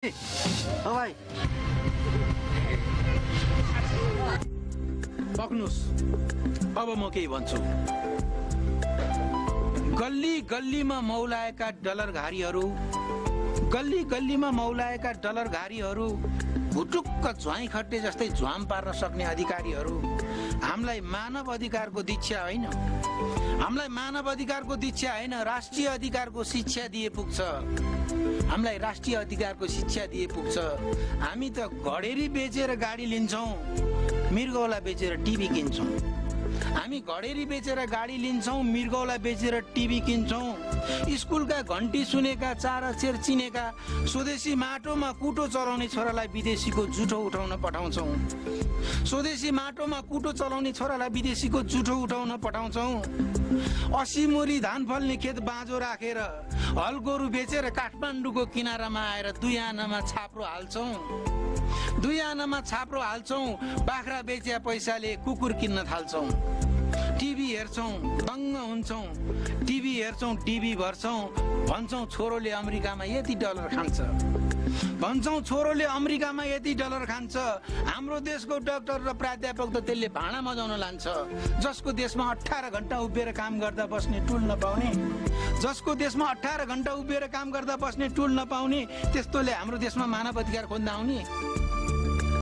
ओ भाइ पक्नुस्, अब म केही भन्छु। गल्ली गल्लीमा मौलाएका डलरघारीहरू, गल्ली गल्लीमा मौलाएका डलरघारीहरू, भुटुक्क झ्वाई खट्टे जस्तै झ्वाम पार्न सक्ने अधिकारीहरू हामीलाई मानव अधिकारको दीक्षा होइन, हामीलाई मानव अधिकारको दीक्षा होइन, राष्ट्रिय अधिकारको शिक्षा दिए पुग्छ। हामीलाई राष्ट्रिय अधिकारको शिक्षा दिए पुग्छ। हामी त घडेरी बेचेर गाडी लिन्छौँ, मृगौला बेचेर टिभी किन्छौँ। हामी घडेरी बेचेर गाडी लिन्छौँ, मृगौला बेचेर टिभी किन्छौँ। स्कुलका घन्टी सुनेका, चार अक्षर चिनेका, स्वदेशी माटोमा कुटो चलाउने छोरालाई विदेशीको जुठो उठाउन पठाउँछौँ। स्वदेशी माटोमा कुटो चलाउने छोरालाई विदेशीको जुठो उठाउन पठाउँछौँ। 80 मुरी धान फल्ने खेत बाँझो राखेर हल गोरु बेचेर काठमाडौँको किनारामा आएर 2 आनामा छाप्रो हाल्छौँ। 2 आनामा छाप्रो हाल्छौँ। बाख्रा बेचे पैसाले कुकुर किन्न थाल्छौँ। टिभी हेर्छौँ, दङ्ग हुन्छौँ। टिभी हेर्छौँ, टिभी भर्छौँ। भन्छौँ छोरोले अमेरिकामा यति डलर खान्छ, भन्छौँ छोरोले अमेरिकामा यति डलर खान्छ। हाम्रो देशको डाक्टर र प्राध्यापक त त्यसले भाँडा मजाउन लान्छ। जसको देशमा 18 घण्टा उभिएर काम गर्दा बस्ने टुल नपाउने, जसको देशमा 18 घण्टा उभिएर काम गर्दा बस्ने टुल नपाउने, त्यस्तोले हाम्रो देशमा मानव अधिकार खोज्न आउने।